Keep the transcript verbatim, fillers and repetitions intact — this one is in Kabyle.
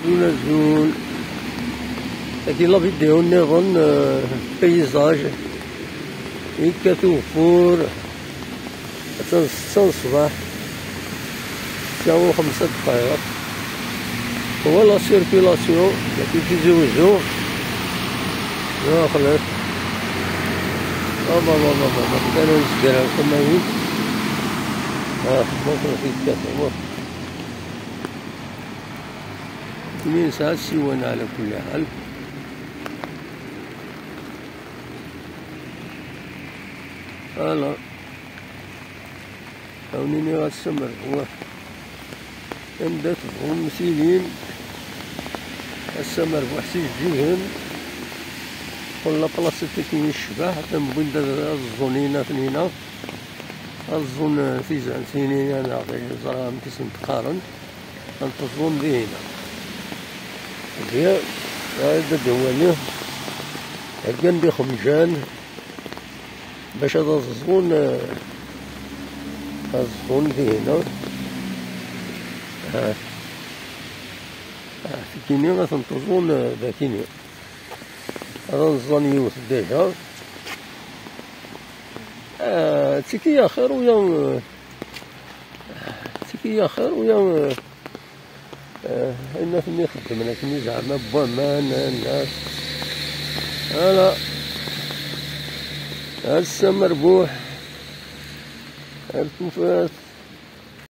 Azul, azul. Tagi la vidéo nniḍen, euh, paysage. Yekkat ugeffur. Attan ssetta n ṣṣbeḥ. Ssetta u xemsa ddqayeq. Wa la circulation, la Tizi Wezzu. Daxlet. Baba, baba, baba. Kan nezger ar tama-yi. Ah, ma tewwet yekkat, wa. Imi nesɛa ssiwan ɛla kulli ḥal. Ala. Awen-iniɣ ass amerbuḥ. Anda tebɣum tilim. Ass amerbuḥ s ijeǧǧigen. Qqel la place-a akken yecbeḥ, atan wwin-d ad, ad ẓẓun yinatnina. Ad ẓẓun, eh, tizantin-ina, neɣ ẓriɣ amek i sent-qqaren. Ad tent-ẓẓun dihin. Diya, ad d-nwali. Heggan-d ixemjan bac ad ẓẓun, eh, ad ẓẓun dihin. Ha. Ha, tikini ad tent-ẓẓun, eh, dakini. Ad nẓan yiwet déjà. Ah, tiki axir uya, ah, tiki axir uya, ah, ah, ayen aten-ixeddmen akken i zeɛma n waman, nnas. Ala. Ass amerbuḥ. Ar tufat.